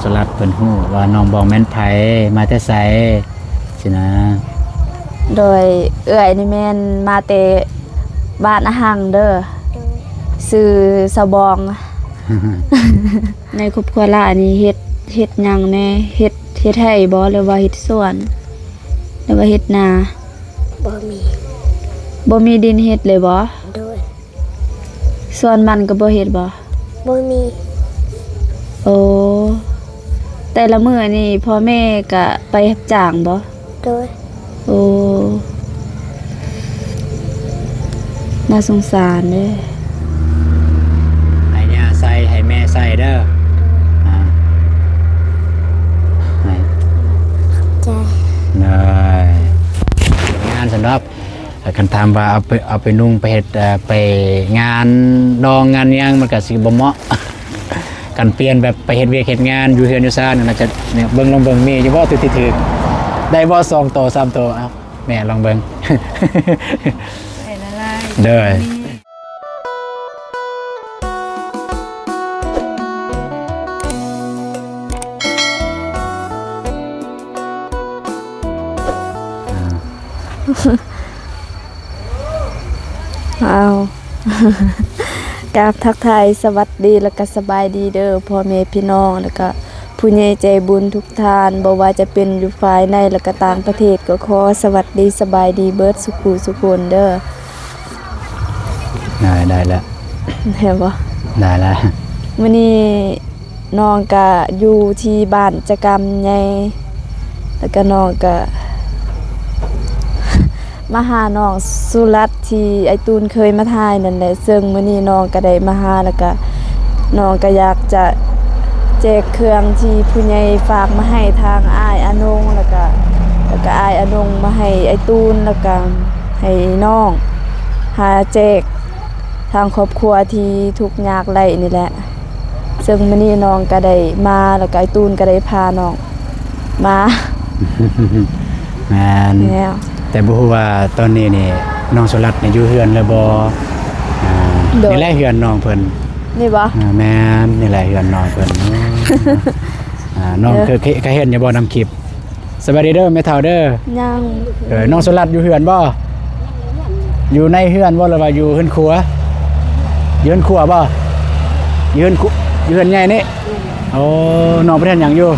ສະຫຼັດເພິ່ນຮູ້ວ່ານ້ອງບອງແມ່ນໃຜ ມາແຕ່ໃສ ຊີ້ນະ. ໂດຍ ເອື້ອຍນີ້ແມ່ນມາແຕ່ບ້ານອາຫັງເດີ ຊື່ສາວບອງ. ໃນຄອບຄົວຫຼານນີ້ເຮັດ ເຮັດຫຍັງແດ່? ເຮັດ ເຮັດໄຮ່ບໍ່ ຫຼືວ່າເຮັດສວນ ຫຼືວ່າເຮັດນາ? ບໍ່ມີ ບໍ່ມີດິນເຮັດເລີຍບໍ່? ໂດຍ ສວນມັນກໍບໍ່ເຮັດບໍ່? ບໍ່ມີ. ໂອ້ ແຕ່ລະມື້ນີ້ພໍ່ແມ່ກະໄປຮັບຈ້າງບໍ່? ໂດຍ ໂອ້ ໜ້າສົງສານເດີ. ໃຫ້ຍ່າໃສ່ ໃຫ້ແມ່ໃສ່ເດີ. ອ່າ ໃຫ້ ຂອບໃຈ. ໄດ້ ງານຊັ້ນດອກ. ຄັນຖາມວ່າເອົາໄປ ເອົາໄປນຸ່ງໄປເຮັດ ເອີ ໄປງານດອງງານຫຍັງ ມັນກະຊິບໍ່ເໝາະ. ຄັນປ່ຽນແບບໄປເຮັດວຽກເຮັດງານຢູ່ເຮືອນຢູ່ຊານ ໜ້າຈະ ເບິ່ງ ລອງເບິ່ງ ມີຢູ່ບໍ່ ໂຕທີ່ຖືກ ໄດ້ບໍ່ ສອງໂຕ ສາມໂຕ. ເອົາ ແມ່ລອງເບິ່ງ ໂດຍ. ອ້າວ ກາບທັກທາຍສະຫວັດດີ ແລ້ວກະສະບາຍດີເດີພໍ່ແມ່ພີ່ນ້ອງ ແລ້ວກະຜູ້ໃຫຍ່ໃຈບຸນທຸກທ່ານ ບໍ່ວ່າຈະເປັນຢູ່ຝ່າຍໃນ ແລ້ວກະຕ່າງປະເທດ ກໍຂໍສະຫວັດດີສະບາຍດີເບິດສູ່ຜູ້ສູ່ຄົນເດີ. ໄດ້ ໄດ້ແລ້ວ ເຫັນບໍ່? ໄດ້ແລ້ວ. ມື້ນີ້ນ້ອງກະຢູ່ທີ່ບ້ານຈະກຳໃຫຍ່ ແລ້ວກະນ້ອງກະມາຫານ້ອງສຸລັດທີ່ອ້າຍຕູນເຄີຍມາຖ່າຍນັ້ນແຫຼະ. ເຊິ່ງມື້ນີ້ນ້ອງກະໄດ້ມາຫາ ແລ້ວກະນ້ອງກະຢາກຈະແຈກເຄື່ອງທີ່ຜູ້ໃຫຍ່ຝາກມາໃຫ້ທາງອ້າຍອານົງ ແລ້ວກະ ແລ້ວກະອ້າຍອານົງມາໃຫ້ອ້າຍຕູນ ແລ້ວກະໃຫ້ນ້ອງ ຫາແຈກ ທາງຄອບຄົວທີ່ທຸກຍາກໄຮ້ນີ້ແຫຼະ. ເຊິ່ງມື້ນີ້ນ້ອງກະໄດ້ມາ ແລ້ວກະອ້າຍຕູນກະໄດ້ພານ້ອງມາ. ແມ່ນ ແລ້ວ ແຕ່ບໍ່ຮູ້ວ່າຕອນນີ້ນີ້ນ້ອງສຸລັດນີ້ຢູ່ເຮືອນແລ້ວບໍ່? ອ່າ ໂດຍ ນີ້ແຫຼະເຮືອນນ້ອງເພິ່ນ ນີ້ບໍ່? ອ່າ ແມ່ນ ນີ້ແຫຼະເຮືອນນ້ອງເພິ່ນ. ອ່າ ນ້ອງ ເອີ ເຄີຍ ເຄີຍ ເຄີຍເຫັນຢູ່ບໍ່ນຳຄລິບ? ສະບາຍດີເດີແມ່ເຖົ້າເດີ. ຍັງ. ເອີ ນ້ອງສຸລັດຢູ່ເຮືອນບໍ່? ຢູ່ໃນເຮືອນບໍ່ ຫຼືວ່າຢູ່ເຮືອນຄົວ? ຢູ່ເຮືອນຄົວບໍ່? ຢູ່ເຮືອນ ຢູ່ເຮືອນໃຫຍ່ນີ້. ໂອ້ ນ້ອງເພິ່ນເຮັດຫຍັງຢູ່?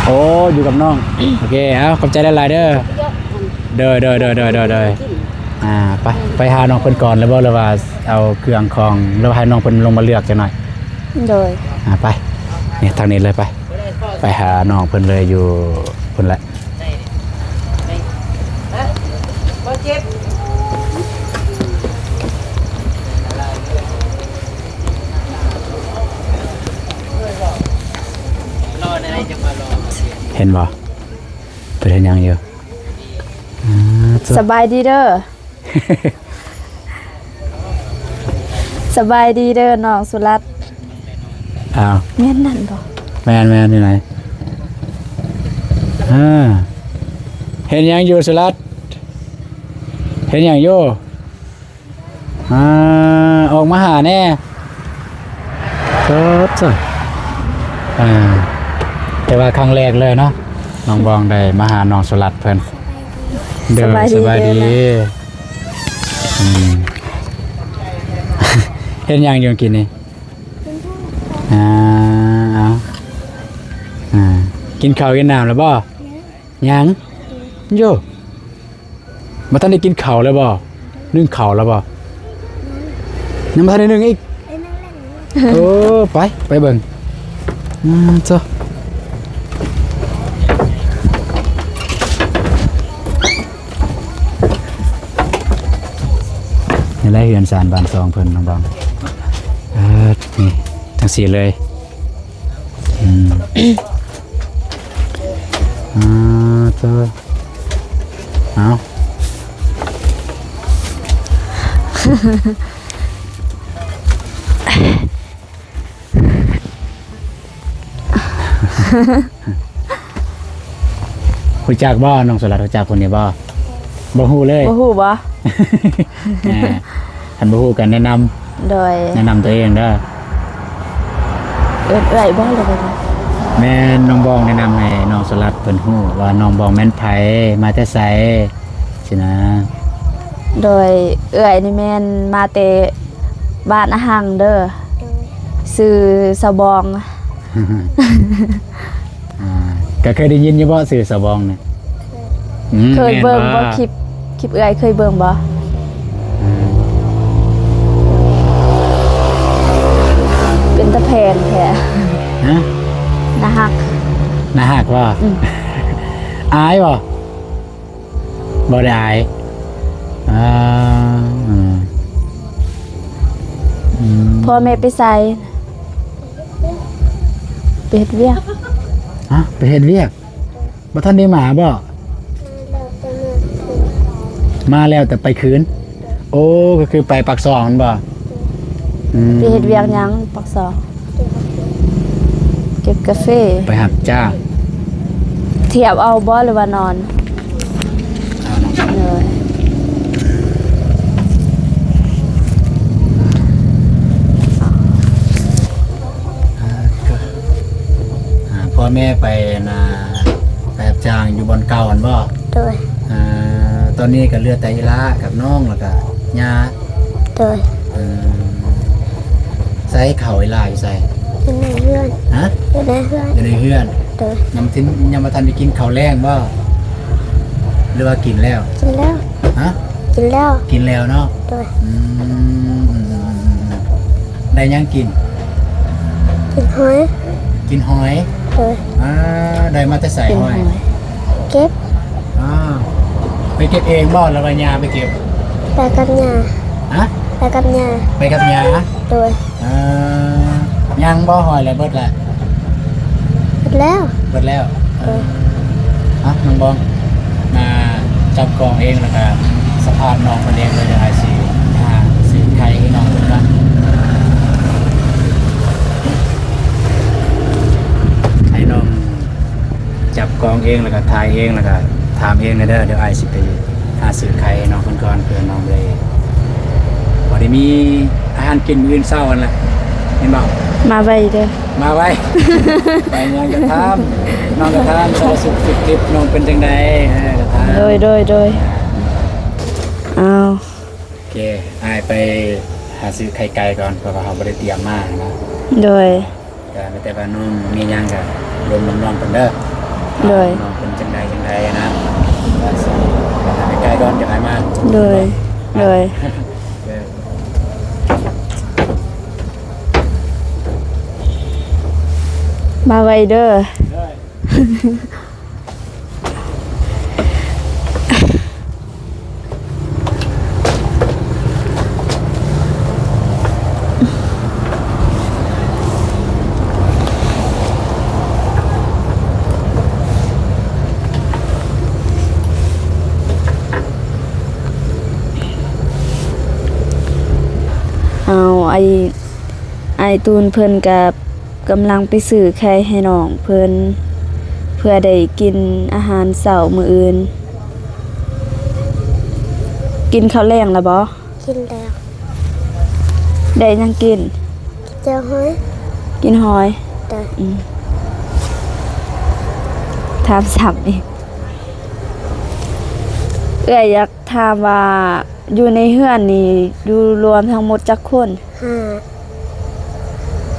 ໂອ້ ຢູ່ກັບນ້ອງ. ໂອເຄ ເອົາ ຂອບໃຈຫຼາຍໆເດີ. ໂດຍ ໂດຍ ໂດຍ ໂດຍ ໂດຍ. ອ່າ ໄປ ໄປຫານ້ອງເພິ່ນກ່ອນແລ້ວບໍ່ ຫຼືວ່າເອົາເຄື່ອງຂອງ ຫຼືວ່າໃຫ້ນ້ອງເພິ່ນລົງມາເລືອກຈັກໜ້ອຍ? ໂດຍ. ອ່າ ໄປ ນີ້ ທາງນີ້ເລີຍ ໄປ ໄປຫານ້ອງເພິ່ນເລີຍ ຢູ່ພຸ້ນແຫຼະ. ເຫັນບໍ່? ເພິ່ນເຮັດຫຍັງຢູ່? ອ່າ ສະບາຍດີເດີ. ສະບາຍດີເດີນ້ອງສຸລັດ. ອ້າວ ແມ່ນນັ້ນບໍ່? ແມ່ນໆ ຢູ່ໃນ ເອີ ເຮັດຫຍັງຢູ່ສຸລັດ? ເຮັດຫຍັງຢູ່? ອ່າ ອອກມາຫາແດ່. ເອີ ເຈົ້າ ອ່າ ແຕ່ວ່າຄັ້ງແລກເລີຍເນາະ ນ້ອງບອງໄດ້ມາຫານ້ອງສຸລັດເພິ່ນ. ໂດຍ ສະບາຍດີ ສະບາຍດີ. ອືມ ເຮັດຫຍັງຢູ່ກິນນີ້? ອ່າ ເອົາ ອ່າ ກິນເຂົ້າກິນນ້ຳແລ້ວບໍ່? ຍັງ ໂຢ ບໍ່ທັນໄດ້ກິນເຂົ້າເລີຍບໍ່? ໜຶ້ງເຂົ້າແລ້ວບໍ່? ຍັງບໍ່ທັນໄດ້ໜຶ້ງອີກ. ເອີ ໄປ ໄປເບິ່ງ. ອືມ ເຈົ້າ ນີ້ແຫຼະເຮືອນຊານບ້ານຊ່ອງເພິ່ນ ນ້ອງບອງ. ເອີ ນີ້ ຈັ່ງຊີ້ເລີຍ. ອືມ ອ່າ ເຈົ້າ ເອົາ ຮູ້ຈັກບໍ່ ນ້ອງສຸລັດ? ຮູ້ຈັກຄົນນີ້ບໍ່? ບໍ່ຮູ້ເລີຍ. ບໍ່ຮູ້ບໍ່? ແໝ່ ຄັນບໍ່ຮູ້ກໍແນະນຳ ໂດຍ ແນະນຳຕົວເອງເດີ. ເອີ້ນເອື້ອຍບໍ່ ຫຼືວ່າ ແມ່ນນ້ອງບອງແນະນຳໃຫ້ນ້ອງສະຫຼັດເພິ່ນຮູ້ວ່ານ້ອງບອງແມ່ນໃຜ ມາແຕ່ໃສ ຊີ້ນະ. ໂດຍ ເອື້ອຍນີ້ແມ່ນມາແຕ່ບ້ານອາຫັງເດີ ຊື່ສາວບອງ. ອ່າ ກໍເຄີຍໄດ້ຍິນຢູ່ບໍ່ຊື່ສາວບອງນີ້? ເຄີຍ ອືມ ເຄີຍເບິ່ງບໍ່ ແມ່ນບໍ່? ຄລິບ ຄລິບເອື້ອຍເຄີຍເບິ່ງບໍ່? ອືມ ເປັນຕາແພງແທ້. ຮະ? ໜ້າຮັກ. ໜ້າຮັກບໍ່? ອືມ ອາຍບໍ່? ບໍ່ໄດ້ອາຍ. ອ່າ ອືມ ອືມ ພໍ່ແມ່ໄປໃສ? ໄປເຮັດວຽກ. ຮະ? ໄປເຮັດວຽກ? ບໍ່ທັນໄດ້ມາບໍ່? ມາແລ້ວແຕ່ໄປຄືນ. ໂອ້ ກໍຄືໄປປາກຊ່ອງແມ່ນບໍ່? ອືມ ໄປເຮັດວຽກຫຍັງປາກຊ່ອງ? ເກັບກາເຟ. ໄປຮັບຈ້າງ. ທຽວເອົາບໍ່ ຫຼືວ່ານອນ? ເອົານອນ. ເອີ ອ່າ ກໍ ອ່າ ພໍ່ແມ່ໄປ ອັນນ່າ ໄປຮັບຈ້າງຢູ່ບ່ອນເກົ່າຫັ້ນບໍ່? ໂດຍ. ອ່າ ຕອນນີ້ກໍເຫຼືອແຕ່ອີ່ຫຼ້າກັບນ້ອງ ແລ້ວກໍຍ່າ. ໂດຍ. ເອີ ໃສເຂົາ ອີ່ຫຼ້າຢູ່ໃສ? ຢູ່ໃນເຮືອນ. ຮະ? ຢູ່ໃນເຮືອນ. ຢູ່ໃນເຮືອນ. ໂດຍ. ຍັງ ຍັງບໍ່ທັນໄດ້ກິນເຂົ້າແລງບໍ່ ຫຼືວ່າກິນແລ້ວ? ກິນແລ້ວ. ຮະ? ກິນແລ້ວ. ກິນແລ້ວເນາະ. ໂດຍ. ອືມ ອືມ ອືມ ອືມ ອືມ ໄດ້ຫຍັງກິນ? ກິນຫອຍ. ກິນຫອຍ? ໂດຍ. ອ່າ ໄດ້ມາແຕ່ໃສຫອຍ? ເກັບ. ອ່າ ໄປເກັບເອງບໍ່ ຫຼືວ່າຍ່າໄປເກັບ? ໄປກັບຍ່າ. ຮະ? ໄປກັບຍ່າ. ໄປກັບຍ່າ? ໂດຍ. ອ່າ ຍັງບໍ່ຫອຍ ຫຼືເບິດແລ້ວ? ເບິດແລ້ວ. ເບິດແລ້ວ. ເອີ ເອີ ອ່ະ ນ້ອງບອງ ມາຈັບກອງເອງ ແລ້ວກະສຳພາດນ້ອງເພິ່ນເອງເລີຍ. ດຽວອ້າຍຊິຫາຊື້ໄຂ່ໃຫ້ນ້ອງເພິ່ນກ່ອນ ໃຫ້ນ້ອງຈັບກອງເອງ ແລ້ວກະຖ່າຍເອງ ແລ້ວກະຖາມເອງແດ່ເດີ. ດຽວອ້າຍຊິໄປ ຫາຊື້ໄຂ່ໃຫ້ນ້ອງເພິ່ນກ່ອນ ເພື່ອນ້ອງໄດ້ ພໍໄດ້ມີອາຫານກິນມື້ອື່ນເຊົ້າຫັ້ນແຫຼະ ແມ່ນບໍ່? ມາໄວເດີ ມາໄວ. ໄປຫຍັງກະຖາມ ນ້ອງກະຖາມສາລະສຸກທຸກດິບ ນ້ອງເປັນຈັ່ງໃດ ເອີ ກະຖາມ. ໂດຍ ໂດຍ ໂດຍ. ອ້າວ ໂອເຄ ອ້າຍໄປຫາຊື້ໄຂ່ໄກ່ກ່ອນ ເພາະວ່າເຮົາບໍ່ໄດ້ຕຽມມານະ. ໂດຍ. ກະມີແຕ່ວ່ານ້ອງມີຫຍັງກະລົມນຳນ້ອງເພິ່ນເດີ. ໂດຍ. ນ້ອງເພິ່ນຈັ່ງໃດຈັ່ງໃດນະ ກະຊິໄປຫາໄກໆກ່ອນ ຈັ່ງໃດມາ. ໂດຍ ໂດຍ. ເອີ ມາໄວເດີ. ໂດຍ. ເອົາ ໄອ້ ອ້າຍຕູນເພິ່ນກະ ກຳລັງໄປຊື້ໄຂ່ໃຫ້ນ້ອງເພິ່ນ ເພື່ອໄດ້ກິນອາຫານເຊົ້າມື້ອື່ນ. ກິນເຂົ້າແລງແລ້ວບໍ່? ກິນແລ້ວ. ໄດ້ຫຍັງກິນ? ກິນເຈົ້າຫອຍ. ກິນຫອຍ? ໂດຍ. ອືມ ຖາມຊ້ຳອີກ. ເອື້ອຍຢາກຖາມວ່າ ຢູ່ໃນເຮືອນນີ້ ຢູ່ລວມທັງໝົດຈັກຄົນ? ຫ້າ.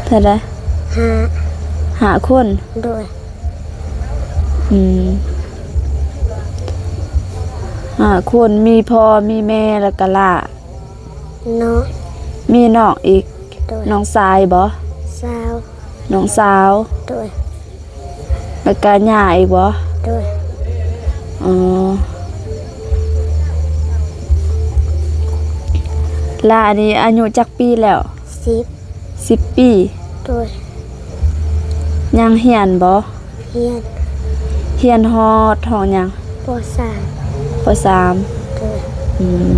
ເທົ່າໃດ? ຫ້າ. ຫ້າຄົນ? ໂດຍ. ອືມ ຫ້າຄົນ ມີພໍ່ ມີແມ່ ແລ້ວກະຫຼ້າ. ນ້ອງ. ມີນ້ອງອີກ? ໂດຍ. ນ້ອງຊາຍບໍ່? ສາວ. ນ້ອງສາວ? ໂດຍ. ແລ້ວກະຍ່າອີກບໍ່? ໂດຍ. ອໍ ຫຼ້ານີ້ອາຍຸຈັກປີແລ້ວ? ສິບ. ສິບປີ? ໂດຍ. ຍັງຮຽນບໍ່? ຮຽນ. ຮຽນຮອດຫ້ອງຫຍັງ? ປໍສາມ. ປໍສາມ? ໂດຍ. ອືມ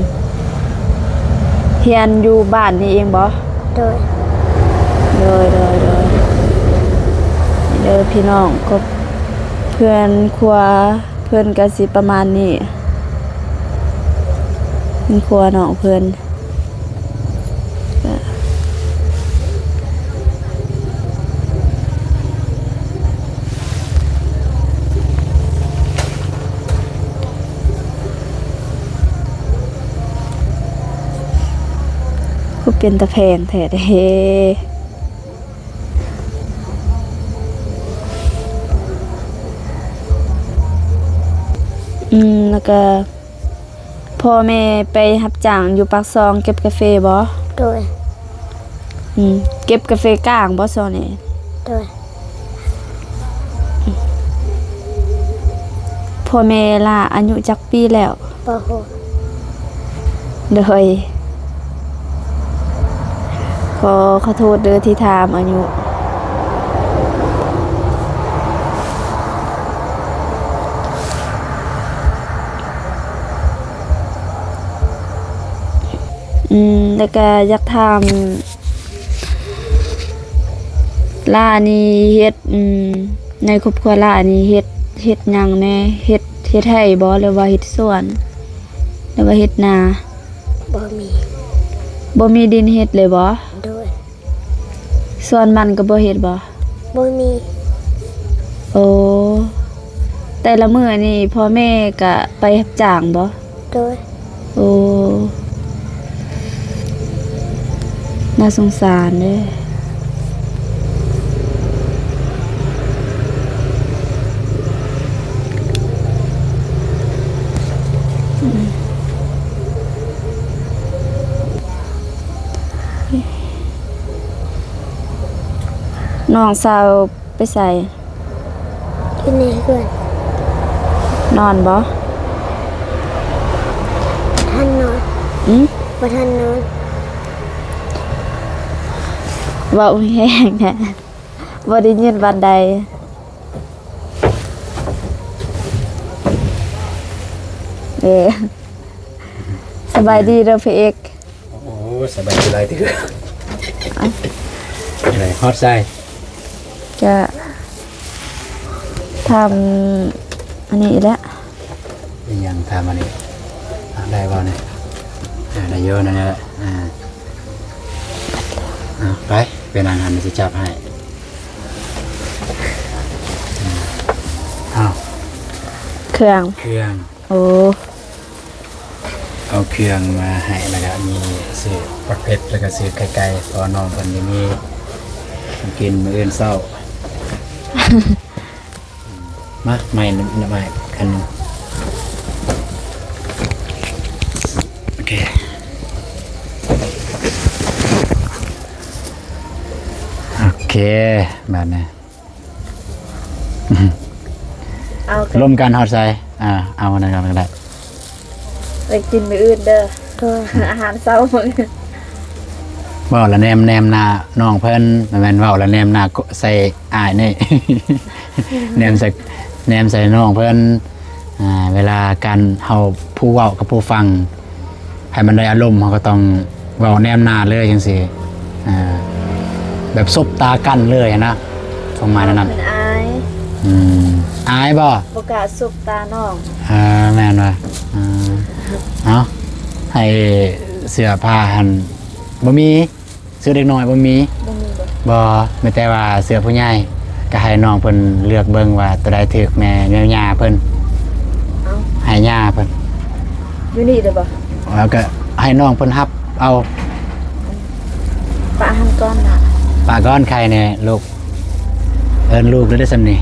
ຮຽນຢູ່ບ້ານນີ້ເອງບໍ່? ໂດຍ. ໂດຍ ໂດຍ ໂດຍ. ເດີພີ່ນ້ອງ ກໍເຮືອນຄົວເພິ່ນກະຊິປະມານນີ້ ເຮືອນຄົວນ້ອງເພິ່ນ. ກະ ເປັນຕາແພງແທ້ເດ້. ອືມ ແລ້ວກະ ພໍ່ແມ່ໄປຮັບຈ້າງຢູ່ປາກຊ່ອງເກັບກາເຟບໍ? ໂດຍ. ອືມ ເກັບກາເຟກ້າງບໍຊ່ວງນີ້? ໂດຍ. ພໍ່ແມ່ຫຼ້າອາຍຸຈັກປີແລ້ວ? ບໍ່ຮູ້. ໂດຍ ຂໍ ຂໍໂທດເດີທີ່ຖາມອາຍຸ. ອືມ ແລ້ວກະຢາກຖາມ ຫຼ້ານີ້ເຮັດ ອືມ ໃນຄອບຄົວຫຼ້ານີ້ເຮັດ ເຮັດຫຍັງແດ່? ເຮັດ ເຮັດໄຮ່ບໍ ຫຼືວ່າເຮັດສວນ ຫຼືວ່າເຮັດນາ? ບໍ່ມີ. ບໍ່ມີດິນເຮັດເລີຍບໍ? ໂດຍ. ສວນມັນກໍບໍ່ເຮັດບໍ? ບໍ່ມີ. ໂອ້ ແຕ່ລະມື້ນີ້ພໍ່ແມ່ກະໄປຮັບຈ້າງບໍ? ໂດຍ. ໂອ້ ໜ້າສົງສານເດ້. ນ້ອງສາວໄປໃສ? ຢູ່ໃນເຮືອນ. ນອນບໍ່? ບໍ່ທັນນອນ. ອືມ? ບໍ່ທັນນອນ. ເວົ້າແຮງແທ້ ບໍ່ໄດ້ຍິນບາດໃດ. ເອີ ສະບາຍດີເດີພະເອກ. ໂອ້ ສະບາຍດີຫຼາຍເທື່ອ. ເອົ້າ ໄດ້ຮອດໃສ? ກະຖາມອັນນີ້ອີກແລ້ວ. ອີຫຍັງ? ຖາມອັນນີ້. ອາ ໄດ້ບໍ່ນີ້? ອາ ໄດ້ຢູ່ນັ້ນແຫຼະ. ອາ ເອົາໄປ ໄປນັ່ງຫັ້ນ ຊິຈັບໃຫ້. ເອົາ ເຄື່ອງ ເຄື່ອງ. ໂອ້ ເອົາເຄື່ອງມາໃຫ້ ແລ້ວກະມີຊື້ບັກເຜັດ ແລ້ວກະຊື້ໄຂ່ໄກ່ ເພາະວ່ານ້ອງເພິ່ນຈະມີກິນມື້ອື່ນເຊົ້າ. ມາ ໄມ້ ໄມ້ ໄມ້ ອັນໜຶ່ງ. ໂອເຄ ໂອເຄ ບາດນີ້ ເອົາ ລົມກັນຮອດໃສ? ອ່າ ເອົາອັນນັ້ນກ່ອນກໍໄດ້. ໄປກິນມື້ອື່ນເດີ. ໂດຍ. ອາຫານເຊົ້າມື້. ເວົ້າລະແນມ ແນມໜ້ານ້ອງເພິ່ນ ບໍ່ແມ່ນເວົ້າລະແນມໜ້າໃສ່ອ້າຍນີ້. ແນມໃສ່ ແນມໃສ່ນ້ອງເພິ່ນ. ອ່າ ເວລາການເຮົາຜູ້ເວົ້າກັບຜູ້ຟັງ ໃຫ້ມັນໄດ້ອາລົມ ເຮົາກໍຕ້ອງເວົ້າແນມໜ້າເລີຍຈັ່ງຊີ້. ອ່າ ແບບສົບຕາກັນເລີຍນະ ຄວາມໝາຍນັ້ນ. ເພິ່ນອາຍ. ອືມ ອາຍບໍ່? ບໍ່ກ້າສົບຕານ້ອງ. ເອີ ແມ່ນວ່າ. ເອີ ເອົາ ໃຫ້ເສື້ອຜ້າຫັ້ນບໍ່ມີ ເສື້ອເດັກນ້ອຍບໍ່ມີ? ບໍ່ມີ. ບໍ່ ມີແຕ່ວ່າເສື້ອຜູ້ໃຫຍ່ ກໍໃຫ້ນ້ອງເພິ່ນເລືອກເບິ່ງວ່າໂຕໃດຖືກແມ່ ແມ່ຍ່າເພິ່ນ. ເອົາ ໃຫ້ຍ່າເພິ່ນ. ຢູ່ນີ້ເດີບໍ່? ແລ້ວກໍໃຫ້ນ້ອງເພິ່ນຮັບເອົາ. ປະຫັ້ນກ່ອນນະ. ປະກ່ອນ ໄຂ່ແນ່ລູກ. ເອີ້ນລູກເລີຍເດ້ຊ່ຳນີ້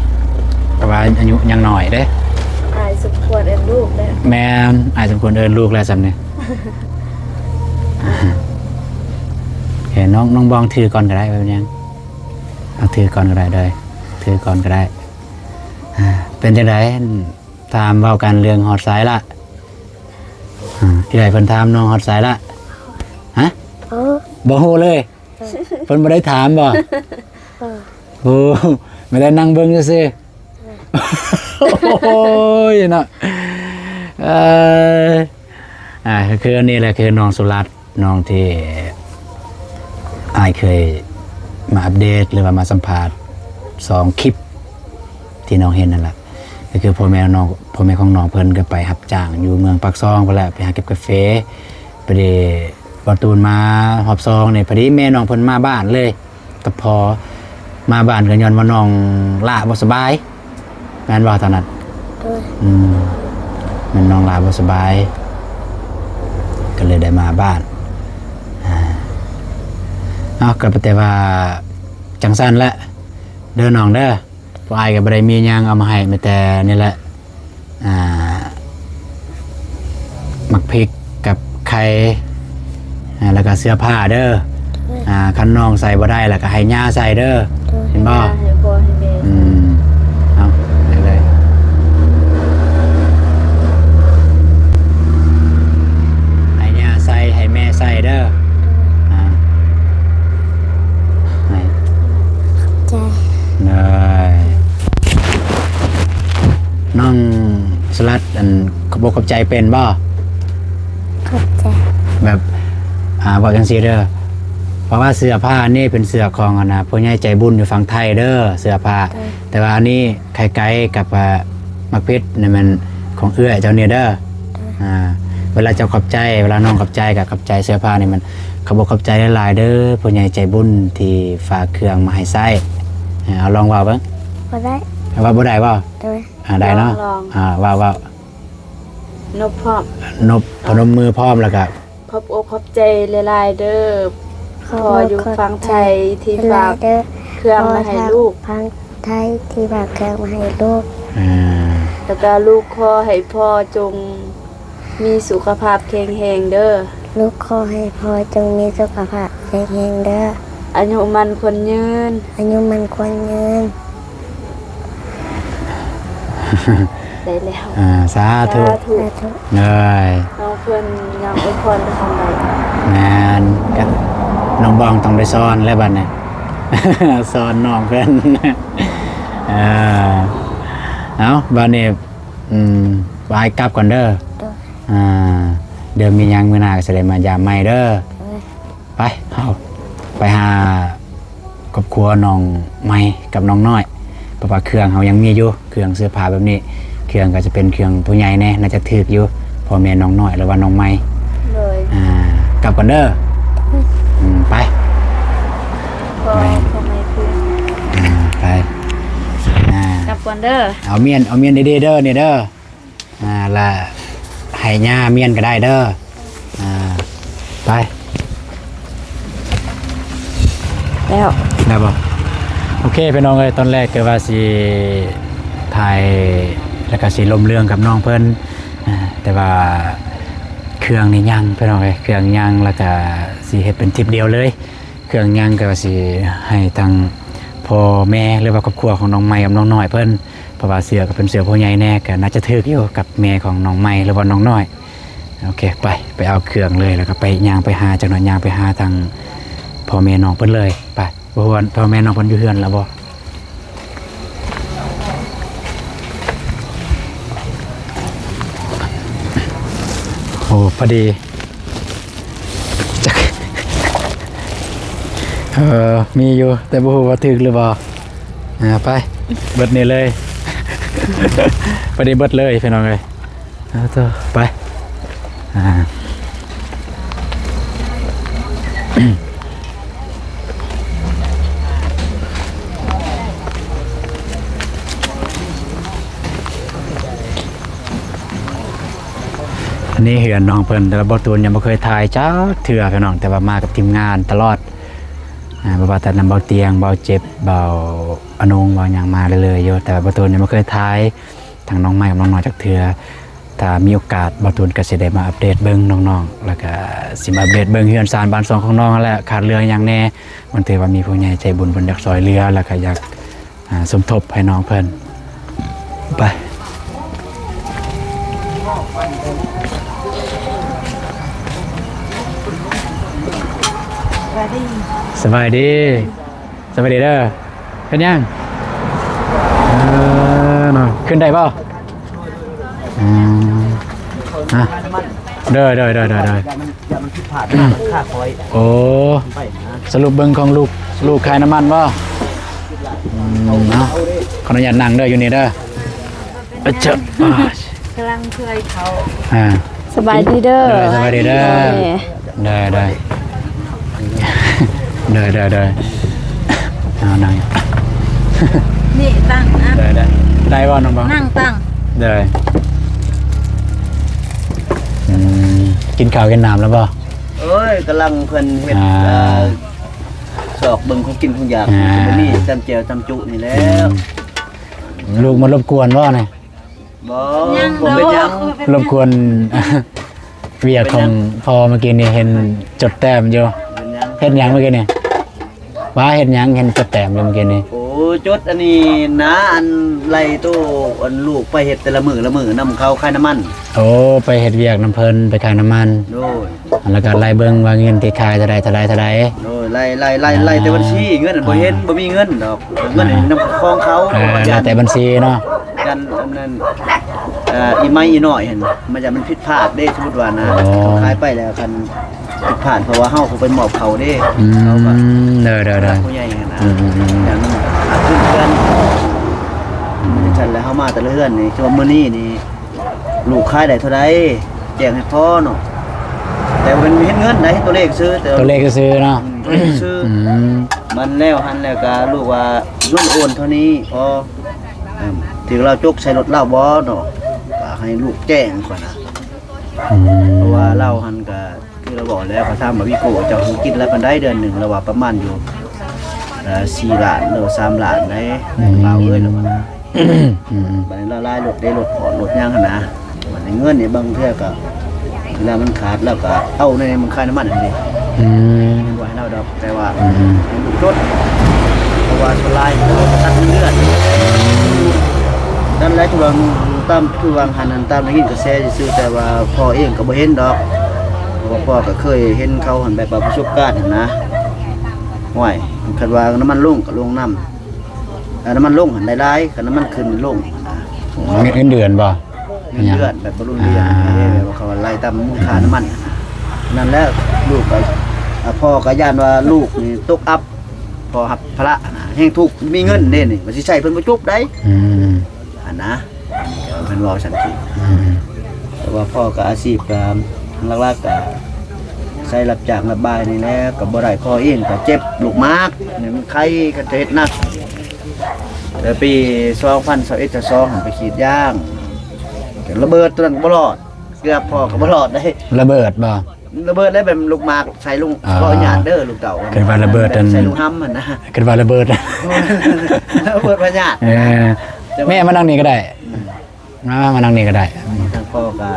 ເພາະວ່າອາຍຸຍັງນ້ອຍເດ້. ອາຍສົມຄວນເອີ້ນລູກແລ້ວ. ແມ່ນ ອາຍສົມຄວນເອີ້ນລູກແລ້ວຊ່ຳນີ້. ເອີ ນ້ອງ ນ້ອງບອງຖືກ່ອນກໍໄດ້ ບໍ່ເປັນຫຍັງ. ເອົາ ຖືກ່ອນກໍໄດ້ເດີ ຖືກ່ອນກໍໄດ້. ອ່າ ເປັນຈັ່ງໃດ? ຖາມເວົ້າກັນເລື່ອງຮອດໃສລະ? ອ່າ ທີ່ໃດເພິ່ນຖາມນ້ອງຮອດໃສລະ? ຮະ? ເອີ ບໍ່ຮູ້ເລີຍ. ເອີ ເພິ່ນບໍ່ໄດ້ຖາມບໍ່? ເອີ ໂອ້ ແມ່ນແຕ່ນັ່ງເບິ່ງຊື່ໆ. ເອີ ໂອ້ຍເນາະ. ເອີ ອ່າ ກໍຄືອັນນີ້ແຫຼະ ຄືນ້ອງສຸລັດ ນ້ອງທີ່ອ້າຍເຄີຍມາອັບເດດ ຫຼືວ່າມາສຳພາດສອງຄລິບ ທີ່ນ້ອງເຫັນນັ້ນລະ ກໍຄືພໍ່ແມ່ນ້ອງ ພໍ່ແມ່ຂອງນ້ອງເພິ່ນກໍໄປຮັບຈ້າງຢູ່ເມືອງປາກຊ່ອງພຸ້ນແຫຼະ ໄປຫາເກັບກາເຟ. ພໍດີບ່າວຕູນມາຮອບສອງນີ້ ພໍດີແມ່ນ້ອງເພິ່ນມາບ້ານເລີຍກັບພໍ່. ມາບ້ານກໍຍ້ອນວ່ານ້ອງຫຼ້າບໍ່ສະບາຍ ແມ່ນບໍ່ຕອນນັ້ນ? ໂດຍ. ອືມ ແມ່ນນ້ອງຫຼ້າບໍ່ສະບາຍ ກໍເລີຍໄດ້ມາບ້ານ. ອ່າ ເອົາ ກໍແຕ່ວ່າຈັ່ງຊັ້ນແຫຼະເດີນ້ອງເດີ. ພວກອ້າຍກໍບໍ່ໄດ້ມີຫຍັງເອົາມາໃຫ້ ມີແຕ່ນີ້ແຫຼະ ອ່າ ໝາກພິກກັບໄຂ່ ອ່າ ແລ້ວກໍເສື້ອຜ້າເດີ. ໂດຍ ອ່າ ຄັນນ້ອງໃສ່ບໍ່ໄດ້ ແລ້ວກໍໃຫ້ຍ່າໃສ່ເດີ. ໂດຍ ເຫັນບໍ່? ໃຫ້ຍ່າ ໃຫ້ພໍ່ ໃຫ້ແມ່ ອືມ ເອົາ ໄປເລີຍ ໃຫ້ຍ່າໃສ່ ໃຫ້ແມ່ໃສ່ເດີ. ໂດຍ ອ່າ ໃຫ້ ຂອບໃຈ. ໂດຍ ນ້ອງສະຫຼັດ ອັນ ຂອບອົກຂອບໃຈເປັນບໍ່? ຂອບໃຈ ແບບ ອ່າ ເວົ້າຈັ່ງຊີ້ເດີ ເພາະວ່າເສື້ອຜ້ານີ້ເປັນເສື້ອຂອງ ອັນນະ ຜູ້ໃຫຍ່ໃຈບຸນຢູ່ຝັ່ງໄທເດີ ເສື້ອຜ້າ. ໂດຍ ແຕ່ວ່າອັນນີ້ໄຂ່ໄກ່ກັບ ອ່າ ໝາກພິກນີ້ແມ່ນຂອງເອື້ອຍເຈົ້ານີ້ເດີ. ໂດຍ ອ່າ ເວລາເຈົ້າຂອບໃຈ ເວລານ້ອງຂອບໃຈກໍຂອບໃຈເສື້ອຜ້ານີ້ ມັນຂອບອົກຂອບໃຈຫຼາຍໆເດີ ຜູ້ໃຫຍ່ໃຈບຸນທີ່ຝາກເຄື່ອງມາໃຫ້ໃຊ້. ເອົາ ລອງເວົ້າເບິ່ງ. ບໍ່ໄດ້ ເວົ້າບໍ່ໄດ້ບໍ່? ໂດຍ ອ່າ ໄດ້ເນາະ. ລອງໆ ອ່າ ເວົ້າໆ ນົບພ້ອມ ນົບ ພະນົມມືພ້ອມ ແລ້ວກໍ ຂອບອົກຂອບໃຈຫຼາຍໆເດີ ພໍ່ຢູ່ຝັ່ງໄທທີ່ຝາກເຄື່ອງມາໃຫ້ລູກ. ຝັ່ງໄທທີ່ຝາກເຄື່ອງມາໃຫ້ລູກ. ອ່າ ແລ້ວກໍລູກຂໍໃຫ້ພໍ່ຈົ່ງມີສຸຂະພາບແຂງແຮງເດີ. ລູກຂໍໃຫ້ພໍ່ຈົ່ງມີສຸຂະພາບແຂງແຮງເດີ. ອາຍຸໝັ້ນຂວັນຍືນ ອາຍຸໝັ້ນຂວັນຍືນ. ໄດ້ແລ້ວ ອ່າ ສາທຸ ສາທຸ. ໂດຍ ນ້ອງເພິ່ນຍັງອວຍພອນບໍ່ທັນໄດ້. ແມ່ນ ກະນ້ອງບອງຕ້ອງໄດ້ສອນແລ້ວບັດນີ້ ສອນນ້ອງເພິ່ນ. ເອີ ເອົາ ບັດນີ້ ອືມ ອ້າຍກັບກ່ອນເດີ. ໂດຍ ອ່າ ດຽວມີຫຍັງມື້ໜ້າກໍຊິໄດ້ມາຢາມໃໝ່ເດີ. ໂດຍ ໄປ ເຮົາໄປຫາຄອບຄົວນ້ອງໃໝ່ກັບນ້ອງນ້ອຍ ເພາະວ່າເຄື່ອງເຮົາຍັງມີຢູ່ ເຄື່ອງເສື້ອຜ້າແບບນີ້ ເຄື່ອງກໍຈະເປັນເຄື່ອງຜູ້ໃຫຍ່ແດ່ ໜ້າຈະຖືກຢູ່ ພໍ່ແມ່ນ້ອງນ້ອຍ ຫຼືວ່ານ້ອງໃໝ່. ໂດຍ ອ່າ ກັບກ່ອນເດີ. ອືມ ໄປ ພໍ່ ໄປ ພໍ່ໃໝ່ຄື ອ່າ ໄປ ອ່າ ກັບກ່ອນເດີ. ເອົາມ້ຽນ ເອົາມ້ຽນດີໆເດີ ນີ້ເດີ. ອ່າ ລະໃຫ້ຍ່າມ້ຽນກໍໄດ້ເດີ. ອ່າ ໄປ ແລ້ວ ໄດ້ບໍ່? ໂອເຄ ພີ່ນ້ອງເອີຍ ຕອນແລກກໍວ່າຊິຖ່າຍ ແລ້ວກໍຊິລົມເລື່ອງກັບນ້ອງເພິ່ນ ອ່າ ແຕ່ວ່າເຄື່ອງນີ້ຍັງ ພີ່ນ້ອງເອີຍ ເຄື່ອງຍັງ ແລ້ວກໍຊິເຮັດເປັນທຣິບດຽວເລີຍ. ເຄື່ອງຍັງກໍວ່າຊິໃຫ້ທາງພໍ່ແມ່ ຫຼືວ່າຄອບຄົວຂອງນ້ອງໃໝ່ກັບນ້ອງນ້ອຍເພິ່ນ ເພາະວ່າເສື້ອກໍເປັນເສື້ອຜູ້ໃຫຍ່ແດ່ ກໍໜ້າຈະຖືກຢູ່ກັບແມ່ຂອງນ້ອງໃໝ່ ຫຼືວ່ານ້ອງນ້ອຍ. ໂອເຄ ໄປ ໄປເອົາເຄື່ອງເລີຍ ແລ້ວກໍໄປ ຍ່າງໄປຫາ ຈັກໜ້ອຍຍ່າງໄປຫາທາງພໍ່ແມ່ນ້ອງເພິ່ນເລີຍ. ໄປ ບໍ່ຮູ້ວ່າພໍ່ແມ່ນ້ອງເພິ່ນຢູ່ເຮືອນແລ້ວບໍ່? ໂອ້ ພໍດີ ຈັກ ເອີ ມີຢູ່ ແຕ່ບໍ່ຮູ້ວ່າຖືກຫຼືບໍ່. ອ່າ ໄປ ເບິດນີ້ເລີຍ ພໍດີເບິດເລີຍ ພີ່ນ້ອງເອີຍ. ເອົາຕໍ່ ໄປ ອ່າ. ອັນນີ້ເຮືອນນ້ອງເພິ່ນ ແຕ່ວ່າບ່າວຕູນຍັງບໍ່ເຄີຍຖ່າຍຈັກເທື່ອ ພີ່ນ້ອງ ແຕ່ວ່າມາກັບທີມງານຕະຫຼອດ. ອ່າ ບໍ່ວ່າແຕ່ນຳບ່າວຕຽງ ບ່າວເຈັບ ບ່າວອານົງ ບ່າວຫຍັງ ມາເລື້ອຍໆຢູ່ ແຕ່ວ່າບ່າວຕູນຍັງບໍ່ເຄີຍຖ່າຍທາງນ້ອງໃໝ່ກັບນ້ອງນ້ອຍຈັກເທື່ອ. ຖ້າມີໂອກາດ ບ່າວຕູນກໍຊິໄດ້ມາອັບເດດເບິ່ງນ້ອງໆ ແລ້ວກໍຊິມາອັບເດດເບິ່ງເຮືອນຊານບ້ານຊ່ອງຂອງນ້ອງຫັ້ນແຫຼະ ຂາດເຫຼືອຫຍັງແດ່. ມັນຖືວ່າມີຜູ້ໃຫຍ່ໃຈບຸນເພິ່ນຢາກຊ່ອຍເຫຼືອ ແລ້ວກໍຢາກ ອ່າ ສົມທົບໃຫ້ນ້ອງເພິ່ນ. ໄປ ສະບາຍດີ ສະບາຍດີເດີ. ເປັນຫຍັງ? ເອີ ເນາະ ຂຶ້ນໄດ້ບໍ່? ອືມ ຮະ ໂດຍ ໂດຍ ໂດຍ ໂດຍ ໂດຍ. ຢ່າມັນຜິດພາດ ຂ້າຄອຍ ໂອ້ ໄປນະ ສະຫຼຸບເບິ່ງຂອງລູກ ລູກຂາຍນ້ຳມັນບໍ່? ອືມ ເອົາ ຂໍອະນຸຍາດນັ່ງເດີ ຢູ່ນີ້ເດີ. ເອີ ເຈົ້າ ກຳລັງເພື່ອຍເຂົາ ອ່າ ສະບາຍດີເດີ ໂດຍ ສະບາຍດີເດີ ໂດຍ ໂດຍ ໂດຍ ໂດຍ ໂດຍ ເອົານັ່ງ ນີ້ຕັ້ງ ອ່ະ ໂດຍ ໂດຍ ໄດ້ບໍ່ນ້ອງບອງ? ນັ່ງຕັ້ງ ໂດຍ ອືມ ກິນເຂົ້າກິນນ້ຳແລ້ວບໍ່? ໂອ້ຍ ກຳລັງເພິ່ນເຮັດ ອ່າ ເອີ ຊອກເບິ່ງຂອງກິນຂອງຢາກ ອ່າ ກໍມີຈຳແຈ່ວຈຳຈຸນີ້ແຫຼ້ວ. ອືມ ລູກມາລົບກວນບໍ່ນີ້? ບໍ່ ຍັງ ບໍ່ເປັນຫຍັງ ລົບກວນວຽກຂອງພໍ່. ເມື່ອກີ້ນີ້ເຫັນຈົດແຕ້ມຢູ່. ເປັນຫຍັງ? ເຮັດຫຍັງເມື່ອກີ້ນີ້? ວ່າເຮັດຫຍັງ ເຫັນຈົດແຕ້ມຢູ່ເມື່ອກີ້ນີ້? ໂອ້ ຈົດອັນນີ້ນາ ອັນໄລ່ໂຕ ອັນລູກໄປເຮັດແຕ່ລະມື້ລະມື້ນຳເຂົາຂາຍນ້ຳມັນ. ໂອ້ ໄປເຮັດວຽກນຳເພິ່ນ ໄປຂາຍນ້ຳມັນ. ໂດຍ ແລ້ວກໍໄລ່ເບິ່ງວ່າເງິນທີ່ຂາຍເທົ່າໃດ ເທົ່າໃດ ເທົ່າໃດ. ໂດຍ ໄລ່ ໄລ່ ໄລ່ ໄລ່ແຕ່ບັນຊີ ອ່າ ເງິນນັ້ນບໍ່ເຫັນ ອ່າ ບໍ່ມີເງິນດອກ ເງິນນັ້ນນຳຂອງເຂົາ. ອ່າ ແລ້ວແຕ່ບັນຊີເນາະ ຢ້ານອັນນັ້ນ ເອີ ອີໄມ້ອີນ້ອຍຫັ້ນ ມັນຢ້ານມັນຜິດພາດເດ້ ສົມມຸດວ່ານະ. ອໍ ເຂົາຂາຍໄປແລ້ວ ຄັນຜິດພາດ ເພາະວ່າເຮົາກໍໄປມອບເຂົາເດ້. ອືມ ເຂົາກໍ ໂດຍໆໆ ຜູ້ໃຫຍ່ຫັ້ນນະ. ອືມໆໆ ຢ້ານມັນຂາດທຶນກັນ ອືມ ຈັ່ງຊັ້ນແຫຼະ. ເຮົາມາແຕ່ລະເຮືອນນີ້ ຄືວ່າມື້ນີ້ນີ້ ລູກຂາຍໄດ້ເທົ່າໃດ ແຈ້ງໃຫ້ພໍເນາະ. ແຕ່ວ່າເປັນເຮັດເງິນໄດ້ ເຮັດຕົວເລກຊື່ ແຕ່ ຕົວເລກຊື່ເນາະ. ອືມ ຕົວເລກຊື່. ອືມ ມັນແລ້ວຫັ້ນແລ້ວກະລູກວ່າເງິນໂອນເທົ່ານີ້ພໍ ອືມ ຖືກລາວຈົກໃສ່ລົດລາວບໍ່ເນາະ ກະໃຫ້ລູກແຈ້ງກ່ອນນະ. ອືມ ເພາະວ່າລາວຫັ້ນກະ ຄືລາວບອກແລ້ວ ເຂົາຖາມວ່າ ວິໂກ້ ເຈົ້າກິນລາຍປານໃດເດືອນໜຶ່ງ? ລາວວ່າປະມານຢູ່ ເອີ ສີ່ລ້ານ ຫຼືວ່າສາມລ້ານໃດ໋ ອືມ ລາວເອີຍ ລາວວ່ານະ. ອືມ ບາດນີ້ລາວຫຼາຍລົດເດ້ ລົດຟອດ ລົດຫຍັງຫັ້ນນະ. ບາດນີ້ເງິນນີ້ບາງເທື່ອກໍເວລາມັນຂາດ ລາວກໍເອົາໃນມັນຂາຍນ້ຳມັນຫັ້ນເດ້. ອືມ ບໍ່ໃຫ້ລາວດອກ ແຕ່ວ່າ ອືມ ໃຫ້ລູກຈົດ ເພາະວ່າສ່ວນຫຼາຍເຂົາກໍຕັດເງິນເດືອນ. ນັ້ນແຫຼະ ຄືວ່າຕາມ ຄືວ່າຫັ້ນນັ້ນ ຕາມໄດ້ຍິນກະແສຊື່ໆ ແຕ່ວ່າພໍ່ເອງກໍບໍ່ເຫັນດອກ ເພາະວ່າພໍ່ກໍເຄີຍເຫັນເຂົາຫັ້ນ ແບບວ່າປະສົບການຫັ້ນນະ. ຫ້ວຍ ຄັນວ່ານ້ຳມັນລົງກໍລົງນຳ ເອີ ນ້ຳມັນລົງຫັ້ນໄດ້ຫຼາຍ ຄັນນ້ຳມັນຂຶ້ນລົງຫັ້ນນະ. ເງິນເດືອນບໍ່? ເງິນເດືອນແບບບໍ່ລຸ້ນລຽງ ອ່າ ເດ້ ແບບວ່າເຂົາໄລ່ຕາມມູນຄ່ານ້ຳມັນ. ນັ້ນແຫຼະ ລູກກໍ ອ່າ ພໍ່ກໍຢ້ານວ່າລູກນີ້ຕົກອັບ ພໍ່ຮັບພາລະນະ ແຮງທຸກ ມີເງິນເດ້ນີ້ ວ່າຊິໃຊ້ເພິ່ນບໍ່ຈົບໃດ໋. ອືມ ຫັ້ນນະ ເພິ່ນເວົ້າຊັ້ນ. ອືມ ແຕ່ວ່າພໍ່ກໍອາຊີບກໍຫຼັກໆ ກໍໃຊ້ຮັບຈ້າງຮັບບາຍນີ້ແຫຼະ ກໍບໍ່ໄດ້. ພໍ່ເອງກໍເຈັບລູກໝາກນີ້ ມັນໄຄ ຄັນຈະເຮັດໜັກ. ແຕ່ປີສອງພັນຊາວເອັດ ຊາວສອງ ຫັ້ນໄປສີດຢາງ ລະເບີດ ຕົວນັ້ນກໍບໍ່ລອດ ເກືອບພໍ່ກໍບໍ່ລອດໄດ໋. ລະເບີດບໍ່? ລະເບີດໄດ້ ແບບລູກໝາກໃສ່ລຸງ ອໍ ຂໍອະນຸຍາດເດີລູກເຕົ້າ ຄິດວ່າລະເບີດ ແບບໃສ່ລຸງຫຳຫັ້ນນະ ຄິດວ່າລະເບີດ ລະເບີດພະຍາດ. ເອີ ແມ່ມານັ່ງນີ້ກໍໄດ້ ອືມ ມາ ມານັ່ງນີ້ກໍໄດ້. ທາງພໍ່ກໍ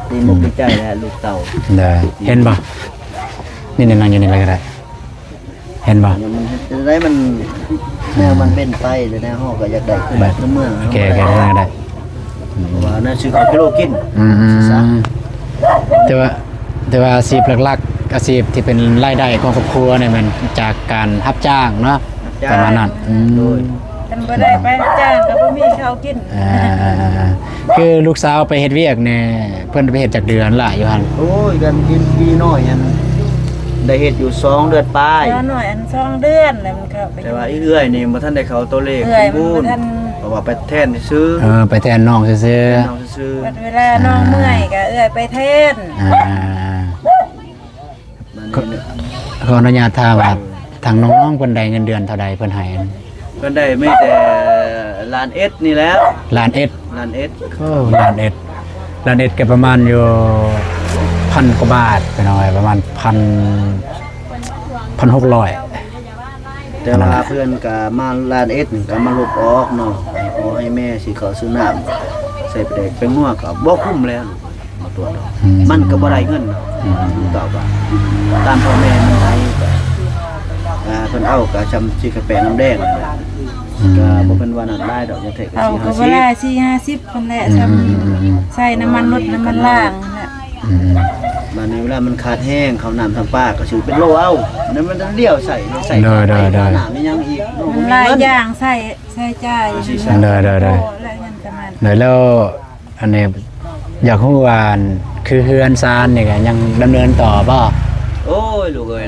ດີມຸກດີໃຈແຫຼະລູກເຕົ້າ. ໄດ້ ເຫັນບໍ່? ນີ້ ນີ້ ນັ່ງຢູ່ນີ້ເລີຍກໍໄດ້. ເຫັນບໍ່? ມັນເຮັດຈັ່ງໃດ ມັນ ແນວມັນເປັນໄປ ແລ້ວແນວເຮົາກໍຢາກໄດ້ຄືບ້ານຄືເມືອງ. ໂອເຄ ໂອເຄ ໄດ້ ອືມ ເພາະວ່າແນວຊື້ເຂົ້າກິໂລກິນ. ອືມ ແຕ່ວ່າ ແຕ່ວ່າອາຊີບຫຼັກໆ ອາຊີບທີ່ເປັນລາຍໄດ້ຂອງຄອບຄົວນີ້ແມ່ນຈາກການຮັບຈ້າງເນາະ ຮັບຈ້າງ ປະມານນັ້ນ. ອືມ ໂດຍ ຄັນບໍ່ໄດ້ໄປຮັບຈ້າງກໍບໍ່ມີເຂົ້າກິນ. ອ່າ ຄືລູກສາວໄປເຮັດວຽກນີ້ ເພິ່ນໄປເຮັດຈັກເດືອນລະຢູ່ຫັ້ນ? ໂອ້ຍ ກັນກິນປີນ້ອຍຫັ້ນ ໄດ້ເຮັດຢູ່ສອງເດືອນປາຍ. ສາວນ້ອຍອັນສອງເດືອນແລ້ວມັນເຂົ້າໄປ. ແຕ່ວ່າອີເອື້ອຍນີ້ບໍ່ທັນໄດ້ເຂົ້າຕົວເລກສົມບູນ ເພາະວ່າໄປແທນຊື່ໆ. ເອີ ໄປແທນນ້ອງຊື່ໆ ແທນນ້ອງຊື່ໆ. ບັດເວລານ້ອງເມື່ອຍກໍເອື້ອຍໄປແທນ. ອ່າ ຂໍອະນຸຍາດຖາມວ່າ ທາງນ້ອງໆ ເພິ່ນໄດ້ເງິນເດືອນເທົ່າໃດ ເພິ່ນໃຫ້? ເພິ່ນໄດ້ມີແຕ່ລ້ານເອັດນີ້ແຫຼະ. ລ້ານເອັດ? ລ້ານເອັດ. ໂອ້ ລ້ານເອັດ ລ້ານເອັດກໍປະມານຢູ່ພັນກວ່າບາດ ພີ່ນ້ອງເອີຍ ປະມານພັນ ພັນຫົກຮ້ອຍ. ແຕ່ວ່າເພິ່ນກໍມາລ້ານເອັດນີ້ກໍມາລົບອອກເນາະ ໃຫ້ພໍ່ໃຫ້ແມ່ຊື້ເຂົ້າຊື້ນ້ຳ ໃສ່ປາແດກແປ້ງນົວກໍບໍ່ຄຸ້ມແລ້ວ. ມາຕົວະເນາະ ອືມ ມັນກໍບໍ່ໄດ້ເງິນເນາະ. ອືມ ຕອບວ່າຕາມພໍ່ແມ່ມັນໄດ້ ອ່າ ເພິ່ນເອົາກໍຊ່ຳຊິກະແປນ້ຳແດງ ອືມ ກໍບໍ່ແມ່ນວ່ານັ້ນຫຼາຍດອກ ຢ່າແທ້ກໍ ເອົາກໍບໍ່ຫຼາຍ ສີ່ຫ້າສິບ ສີ່ຫ້າສິບພຸ້ນແຫຼະ ອືມ ຊ່ຳ ອືມ ໃສ່ນ້ຳມັນລົດ ນ້ຳມັນລ້າງຫັ້ນແຫຼະ. ອືມ ບາດນີ້ເວລາມັນຂາດແຮງ ເຂົ້ານ້ຳທຳປາກໍຊື້ເປັນໂລເອົາ ນັ້ນມັນຕ້ອງລ້ຽວໃສ່ ໃສ່ ໂດຍ ໂດຍ ໂດຍ ນ້ຳອີ່ຫຍັງອີກ ມັນຫຼາຍຢ່າງ ໃຊ້ ໃຊ້ຈ່າຍ ໂດຍ ໂດຍ ໂດຍ ໂອ້ ຫຼາຍເງິນປະມານ ໂດຍ ແລ້ວ ອັນນີ້ຢາກຮູ້ວ່າ ອັນ ຄືເຮືອນຊານນີ້ກໍຍັງດຳເນີນຕໍ່ບໍ່? ໂອ້ຍ ລູກເອີຍ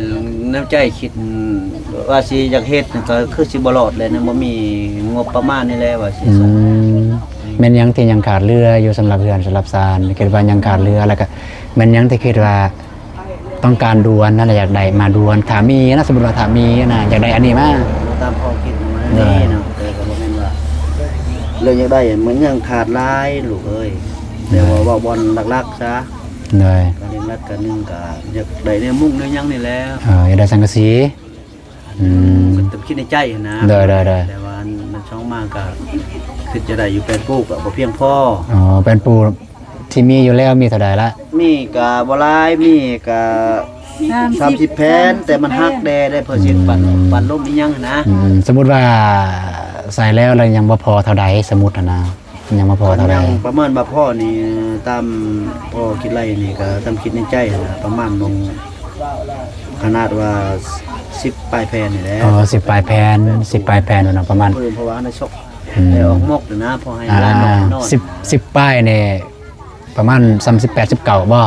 ໃນໃຈຄິດວ່າຊິຢາກເຮັດກໍຄືຊິບໍ່ລອດແຫຼະ ຍັງບໍ່ມີງົບປະມານນີ້ແຫຼະວ່າຊິ. ອືມ ແມ່ນຫຍັງທີ່ຍັງຂາດເຫຼືອຢູ່ສຳລັບເຮືອນສຳລັບຊານ? ຄິດວ່າຍັງຂາດເຫຼືອ ແລ້ວກໍແມ່ນຫຍັງທີ່ຄິດວ່າຕ້ອງການດ່ວນຫັ້ນນະ ຢາກໄດ້ມາດ່ວນ ຖ້າມີນະ ສົມມຸດວ່າຖ້າມີນະ ຢາກໄດ້ອັນນີ້ມາ ຕາມຄວາມຄິດມັນ ໂດຍ ມີເນາະ ແຕ່ກໍບໍ່ແມ່ນວ່າເລື່ອງຢາກໄດ້ ມັນຍັງຂາດຫຼາຍລູກເອີຍ ແຕ່ວ່າເວົ້າບ່ອນຫຼັກໆ ຊະ ໂດຍ ກໍເລື່ອງຫຼັກກໍໜຶ່ງກໍຢາກໄດ້ແນວມຸ້ງແນວຫຍັງນີ້ແຫຼະ ເອີ ຢາກໄດ້ສັງກະສີ ອືມ ກໍຕ້ອງຄິດໃນໃຈຫັ້ນນະ. ໂດຍໆໆ ແຕ່ວ່າອັນມັນຊ່ອງມາກໍຄືຈະໄດ້ຢູ່ ແປ້ນປູກໍບໍ່ພຽງພໍ. ອໍ ແປ້ນປູທີ່ມີຢູ່ແລ້ວມີເທົ່າໃດລະ? ມີກໍບໍ່ຫຼາຍ ມີກໍສາມສິບ ສາມສິບແຜ່ນ ແຕ່ມັນຫັກແດ່ ໄດ້ເປີເຊັນ ອືມ ປັນ ປັນລົມອີ່ຫຍັງຫັ້ນນະ. ອືມ ສົມມຸດວ່າໃສ່ແລ້ວ ແລ້ວຍັງບໍ່ພໍເທົ່າໃດ ສົມມຸດຫັ້ນນະ? ຍັງບໍ່ພໍເທົ່າໃດ? ຍັງປະເມີນບໍ່ພໍນີ້ ຕາມພໍຄິດໄລ່ນີ້ກໍຕາມຄິດໃນໃຈຫັ້ນນະ ປະມານໝ່ອງຂະໜາດວ່າສິບປາຍແຜ່ນນີ້ແຫຼະ. ອໍ ສິບປາຍແຜ່ນ ສິບປາຍແຜ່ນເນາະ ປະມານ ເພີ່ມ ເພາະວ່າອັນນັ້ນຊອກ ອືມ ໄດ້ອອກໝົກນະ ພໍໃຫ້ ອ່າ ຮ້ານນ້ອຍ ສິບ ສິບປາຍນີ້ ປະມານຊາວແປດ ສິບເກົ້າບໍ່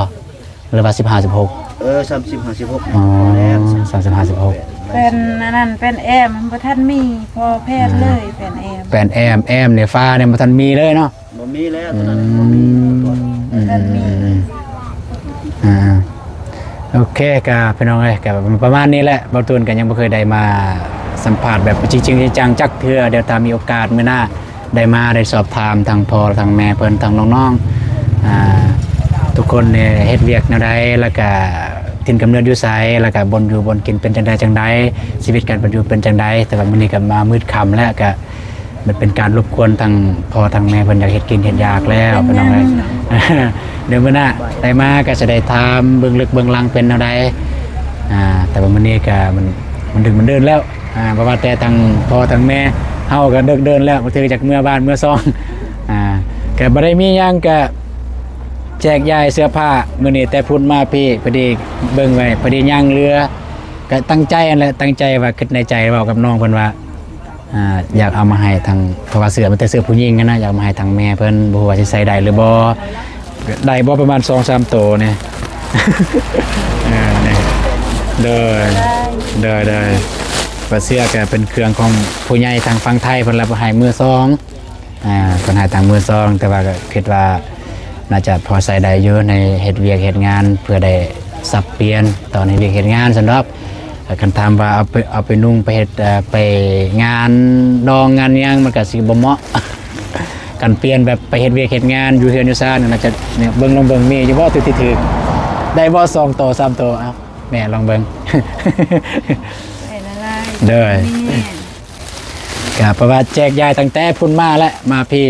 ຫຼືວ່າສິບຫ້າ ສິບຫົກ? ເອີ ຊາວຫ້າ ສິບຫົກ ອໍ ພໍແລ້ວ ຊາວຫ້າ ສິບຫົກ. ແປ້ນອັນນັ້ນ ແປ້ນແອ້ມມັນບໍ່ທັນມີພໍແຜ່ນເລີຍ. ອ່າ ແປ້ນແອ້ມ ແປ້ນແອ້ມນີ້ ຝານີ້ບໍ່ທັນມີເລີຍເນາະ? ບໍ່ມີແລ້ວ ຕອນນັ້ນ ອືມ ບໍ່ມີ ອືມ ບໍ່ທັນມີ ອືມ ອືມ ອ່າ ໂອເຄ ກໍພີ່ນ້ອງເອີຍ ກໍປະມານນີ້ແຫຼະ. ບ່າວຕູນກໍຍັງບໍ່ເຄີຍໄດ້ມາສຳພາດແບບຈິງໆ ຈັງໆ ຈັກເທື່ອ. ດຽວຖ້າມີໂອກາດມື້ໜ້າ ໄດ້ມາໄດ້ສອບຖາມທັງພໍ່ທັງແມ່ເພິ່ນ ທັງນ້ອງໆ ອ່າ ທຸກຄົນນີ້ເຮັດວຽກແນວໃດ ແລ້ວກະຖິ່ນກຳເນີດຢູ່ໃສ ແລ້ວກະບ່ອນຢູ່ບ່ອນກິນເປັນຈັ່ງໃດຈັ່ງໃດ ຊີວິດການເປັນຢູ່ເປັນຈັ່ງໃດ. ແຕ່ວ່າມື້ນີ້ກໍມາມືດຄ່ຳແລ້ວ ກະມັນເປັນການລົບກວນທັງພໍ່ທັງແມ່ເພິ່ນ ຢາກເຮັດກິນເຮັດຢາກແລ້ວ ພີ່ນ້ອງເອີຍ. ດຽວມື້ໜ້າໄດ້ມາກໍຈະໄດ້ຖາມເບື້ອງເລິກເບື້ອງຫຼັງເປັນແນວໃດ ອ່າ ແຕ່ວ່າມື້ນີ້ກໍມັນ ມັນດຶກມັນເດີນແລ້ວ. ອ່າ ບໍ່ວ່າແຕ່ທັງພໍ່ທັງແມ່ ເຮົາກໍເດິກເດີນແລ້ວ ບໍ່ຖືກຈັກເມືອບ້ານເມືອຊ່ອງ. ອ່າ ກໍບໍ່ໄດ້ມີຫຍັງ ກໍແຈກຢາຍເສື້ອຜ້າມື້ນີ້ ແຕ່ພຸ້ນມາພີ້ ພໍດີເບິ່ງໄວ້ ພໍດີຍ່າງເຫຼືອ ກໍຕັ້ງໃຈຫັ້ນແຫຼະ ຕັ້ງໃຈວ່າ ຄິດໃນໃຈເວົ້າກັບນ້ອງເພິ່ນວ່າ ອ່າ ຢາກເອົາມາໃຫ້ທັງ ເພາະວ່າເສື້ອມັນແຕ່ເສື້ອຜູ້ຍິງຫັ້ນນະ ຢາກເອົາມາໃຫ້ທັງແມ່ເພິ່ນ ບໍ່ຮູ້ວ່າຊິໃສ່ໄດ້ຫຼືບໍ່. ໄດ້ບໍ່ປະມານສອງສາມໂຕນີ້? ເອີ ນີ້ ໂດຍ ໂດຍ ໂດຍ ວ່າເສື້ອກໍເປັນເຄື່ອງຂອງຜູ້ໃຫຍ່ທາງຝັ່ງໄທເພິ່ນລະ ໃຫ້ມືສອງ ອ່າ ເພິ່ນໃຫ້ທາງມືສອງ ແຕ່ວ່າກໍຄິດວ່າໜ້າຈະພໍໃຊ້ໄດ້ຢູ່ ໃນເຮັດວຽກເຮັດງານ ເພື່ອໄດ້ສັບປ່ຽນຕອນເຮັດວຽກເຮັດງານຊັ້ນດອກ. ຄັນຖາມວ່າເອົາໄປ ເອົາໄປນຸ່ງໄປເຮັດ ເອີ ໄປງານດອງງານຫຍັງ ມັນກໍຊິບໍ່ເໝາະ. ຄັນປ່ຽນແບບໄປເຮັດວຽກເຮັດງານຢູ່ເຮືອນຢູ່ຊານ ໜ້າຈະ ເບິ່ງ ລອງເບິ່ງມີຢູ່ບໍ່ ໂຕທີ່ຖືກ ໄດ້ບໍ່ ສອງໂຕ ສາມໂຕ. ເອົ້າ ແມ່ລອງເບິ່ງ ໃສ່ລະລາຍ ໂດຍ ນີ້ ກະເພາະວ່າແຈກຢາຍຕັ້ງແຕ່ພຸ້ນມາແຫຼະ ມາພີ້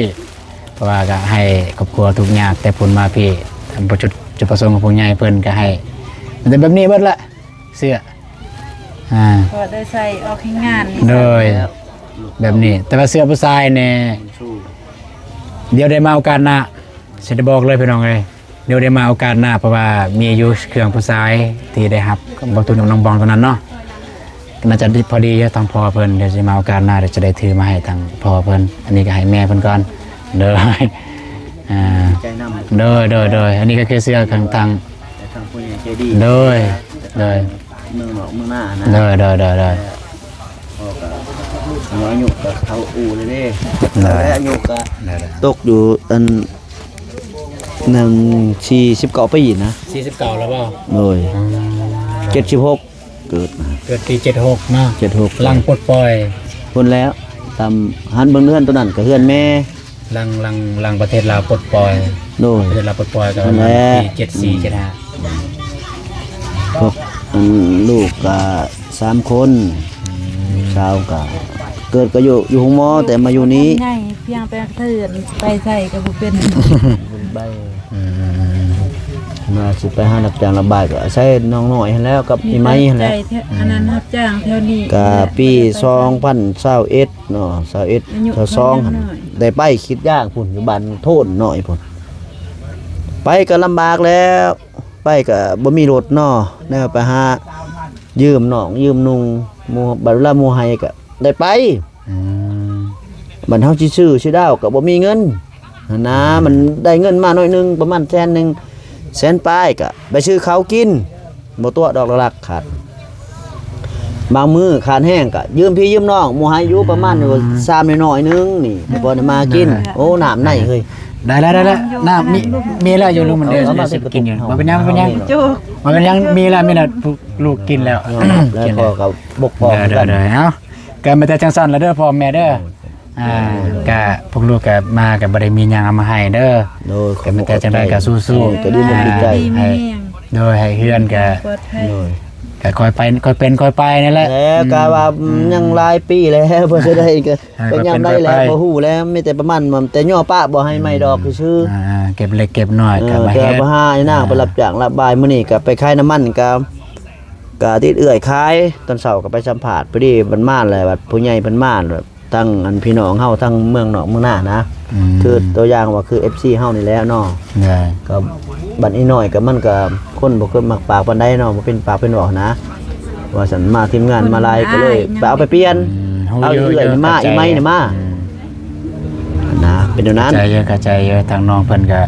ເພາະວ່າກະໃຫ້ຄອບຄົວທຸກຍາກແຕ່ພຸ້ນມາພີ້. ຈຸດ ຈຸດປະສົງຂອງຜູ້ໃຫຍ່ເພິ່ນກະໃຫ້ ມັນຈະແບບນີ້ເບິດລະ ເສື້ອ ອ່າ ພໍໄດ້ໃສ່ອອກແຮງງານນີ້ ໂດຍ ແບບນີ້. ແຕ່ວ່າເສື້ອຜູ້ຊາຍແນ່ ດຽວໄດ້ມາໂອກາດໜ້າ ຊິໄດ້ບອກເລີຍພີ່ນ້ອງເອີຍ. ດຽວໄດ້ມາໂອກາດໜ້າ ເພາະວ່າມີຢູ່ເຄື່ອງຜູ້ຊາຍທີ່ໄດ້ຮັບ ບ່າວຕູນກັບນ້ອງບອງຕອນນັ້ນເນາະ ກໍໜ້າຈະພໍດີທາງພໍ່ເພິ່ນ ດຽວຊິມາໂອກາດໜ້າ ດຽວຈະໄດ້ຖືມາໃຫ້ທາງພໍ່ເພິ່ນ. ອັນນີ້ກໍໃຫ້ແມ່ເພິ່ນກ່ອນ ໂດຍ ອ່າ ໃຈນຳ ໂດຍ ໂດຍ ໂດຍ. ອັນນີ້ກໍຄືເສື້ອຂອງທາງ ແຕ່ທາງຜູ້ໃຫຍ່ໃຈດີ ໂດຍ ໂດຍ ເມືອງນອກເມືອງນານະ ໂດຍ ໂດຍ ໂດຍ ໂດຍ. ພໍ່ກໍອາຍຸກໍເຖົ້າອູ່ແລ້ວເດ້ ໂດຍ ອາຍຸກໍ ໂດຍ ຕົກຢູ່ອັນ ໜຶ່ງ ສີ່ສິບເກົ້າປີນະ ສີ່ສິບເກົ້າແລ້ວບໍ່? ໂດຍ ອືມ ເຈັດສິບຫົກເກີດນະ ເກີດປີເຈັດຫົກເນາະ ເຈັດຫົກ ຫຼັງປົດປ່ອຍ ພຸ້ນແລ້ວ ຕາມຫັນເບິ່ງເຮືອນໂຕນັ້ນກໍເຮືອນແມ່ ຫຼັງ ຫຼັງ ຫຼັງປະເທດລາວປົດປ່ອຍ ໂດຍ ປະເທດລາວປົດປ່ອຍກໍປະມານປີເຈັດສີ່ ເຈັດຫ້າ ພວກ ອັນ ລູກກໍສາມຄົນ ອືມ ສາວກໍເກີດກໍຢູ່ ຢູ່ໂຮງໝໍ ແຕ່ມາຢູ່ນີ້ ໃຫຍ່ພຽງແຕ່ເທີນ ໄປໃສກໍບໍ່ເປັນ ໄປ ອືມ ມາຊິໄປຫາຮັບຈ້າງລະບາຍ ກໍອາໄສນ້ອງນ້ອຍຫັ້ນແຫຼ້ວ ກັບອີ່ໄມ້ຫັ້ນແຫຼ້ວ ອັນນັ້ນ ອືມ ຮັບຈ້າງແຖວນີ້ ກະປີສອງພັນຊາວເອັດ ເນາະ ຊາວເອັດ ອາຍຸ ຊາວສອງຫັ້ນ ໄດ້ໄປກິດຢາງພຸ້ນ ຢູ່ບ້ານໂທນນ້ອຍພຸ້ນ ໄປກໍລຳບາກແລ້ວ ໄປກໍບໍ່ມີລົດເນາະ ແນວໄປຫາຢືມນ້ອງຢືມນຸ່ງ ໝູ່ ບັດເວລາໝູ່ໃຫ້ກໍໄດ້ໄປ ອືມ ບັດເຮົາຊິຊື້ຊິດາວກໍບໍ່ມີເງິນຫັ້ນນະ ມັນໄດ້ເງິນມາໜ້ອຍໜຶ່ງ ປະມານແສນໜຶ່ງ ແສນປາຍ ກໍໄປຊື້ເຂົ້າກິນ ບໍ່ຕົວະດອກ ຫຼັກໆ ຂາດ ບາງມື້ຂາດແຮງກໍຢືມພີ່ຢືມນ້ອງ ໝູ່ໃຫ້ຢູ່ ອືມ ປະມານຢູ່ ຊາມໜ້ອຍໆໜຶ່ງນີ້ ພໍໄດ້ມາກິນ ອືມ ໂອ້ ນ້ຳໃນເຮີ້ຍ ໄດ້ແລ້ວ ໄດ້ແລ້ວ ນ້ຳມີ ມີແລ້ວຢູ່ ລຸງມັນເດີ ເອົາມາ ຊິກິນຢູ່ ບໍ່ເປັນຫຍັງ ບໍ່ເປັນຫຍັງ ບໍ່ເປັນຫຍັງ ມີແລ້ວ ມີແລ້ວ ລູກກິນແລ້ວ ແລ້ວພໍ່ກໍບົກພອງ ເດີໆ ເອົາ ກໍມີແຕ່ຈັ່ງຊັ້ນລະເດີ ພໍ່ແມ່ເດີ ອ່າ ກະພວກລູກກະມາກະບໍ່ໄດ້ມີຫຍັງເອົາມາໃຫ້ເດີ ໂດຍ ກະມີແຕ່ຈັ່ງໃດກະສູ້ໆ ກະດີອົກດີໃຈ ໃຫ້ ໂດຍ ໃຫ້ເຮືອນກະ ໂດຍ ກໍຄ່ອຍໄປ ຄ່ອຍເປັນຄ່ອຍໄປນັ້ນແຫຼະ ແລ້ວກໍວ່າ ອືມ ອືມ ຍັງຫຼາຍປີແລ້ວ ບໍ່ໄດ້ກໍ ເອີ ໄປຍາມໃດແລ້ວ ຄ່ອຍເປັນຄ່ອຍໄປ ບໍ່ຮູ້ແລ້ວ ມີແຕ່ປະມານວ່າ ແຕ່ຍໍປະບໍ່ໃຫ້ໄມ້ດອກ ອືມ ຊື່ໆ ອ່າ ເກັບເລັກເກັບນ້ອຍ ເອີ ກໍມາເຮັດ ແຕ່ວ່າຫາໃຫ້ນາງ ອ່າ ໄປຮັບຈ້າງຮັບບາຍ ມື້ນີ້ກໍໄປຂາຍນ້ຳມັນ ກໍ ກໍຕິດເອື້ອຍຂາຍ ຕອນເຊົ້າກໍໄປສຳພາດ ພໍດີເພິ່ນມາແລ້ວ ບັດຜູ້ໃຫຍ່ເພິ່ນມາແລ້ວ ທັງອັນພີ່ນ້ອງເຮົາ ທັງເມືອງນອກເມືອງນານະ ອືມ ຄືຕົວຢ່າງວ່າຄືເອັຟຊີເຮົານີ້ແຫຼະເນາະ ແມ່ນ ກໍບັດອີນ້ອຍກໍມັນກໍຄົນບໍ່ເຄີຍມັກປາກປານໃດເນາະ ບໍ່ເປັນປາກເປັນເວົ້ານະ ວ່າຊັ້ນ ມາທີມງານມາຫຼາຍກໍເລີຍໄປເອົາໄປປ່ຽນ ອືມ ເອົາເອື້ອຍນີ້ມາ ເອີ ອີໄມ້ນີ້ມາ ອືມ ນະ ເປັນແນວນັ້ນ ເຂົ້າໃຈຢູ່ ເຂົ້າໃຈຢູ່ ທາງນ້ອງເພິ່ນກໍ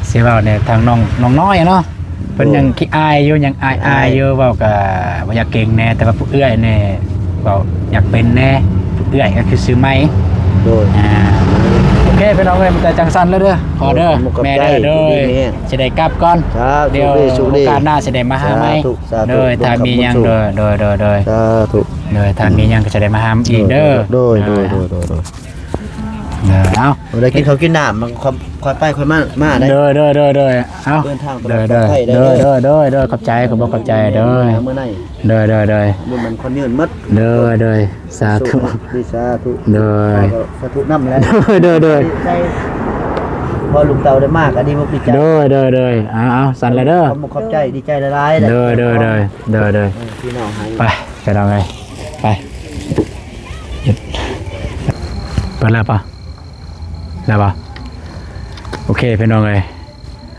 ຊິເວົ້າແດ່ ທາງນ້ອງ ນ້ອງນ້ອຍເນາະ ເພິ່ນຍັງຂີ້ອາຍຢູ່ ຍັງອາຍໆຢູ່ ເວົ້າກໍບໍ່ຢາກເກັ່ງແດ່ ແຕ່ວ່າຜູ້ເອື້ອຍນີ້ເວົ້າຢາກເປັນແດ່ ຜູ້ເອື້ອຍກໍຄືຊື່ໃໝ່ ໂດຍ ອ່າ ໂອເຄ ພີ່ນ້ອງເອີຍ ມີແຕ່ຈັ່ງຊັ້ນເລີຍເດີ ພໍ່ເດີ ແມ່ເດີ ໂດຍ ຊິໄດ້ກັບກ່ອນ ສາທຸ ດຽວໂອກາດໜ້າຊິໄດ້ມາຫາໃໝ່ ໂດຍ ຖ້າມີຫຍັງ ໂດຍ ໂດຍ ໂດຍ ໂດຍ ສາທຸ ໂດຍ ຖ້າມີຫຍັງກໍຊິໄດ້ມາຫາອີກເດີ ໂດຍ ໂດຍ ໂດຍ ໂດຍ ເອີ ເອົາ ໄດ້ກິນເຂົ້າກິນນ້ຳ ມັນຄ່ອຍໄປຄ່ອຍມາ ມາໄດ້ ໂດຍ ໂດຍ ໂດຍ ໂດຍ ເອົາ ເດີນທາງໄປ ໂດຍ ໂດຍ ໂດຍ ໂດຍ ໂດຍ ໂດຍ ຂອບໃຈ ຂອບອົກຂອບໃຈ ໂດຍ ມື້ໃນ ໂດຍ ໂດຍ ໂດຍ ບຸນມັນຄົນຍືນໝົດ ໂດຍ ໂດຍ ສາທຸ ໂຊກດີ ສາທຸ ໂດຍ ສາທຸນຳແຫຼະ ໂດຍ ໂດຍ ໂດຍ ໃຈ ພໍລູກເຕົ້າໄດ້ມາກໍດີອົກດີໃຈ ໂດຍ ໂດຍ ໂດຍ ເອົາ ເອົາ ຊັ້ນລະເດີ ຂອບອົກຂອບໃຈ ດີໃຈຫຼາຍໆ ໂດຍ ໂດຍ ໂດຍ ໂດຍ ໂດຍ ເອີ ພີ່ນ້ອງໃຫ້ ໄປ ພີ່ນ້ອງເອີຍ ໄປ ເປີດແລ້ວປະ? ແລ້ວບໍ່? ໂອເຄ ພີ່ນ້ອງເອີຍ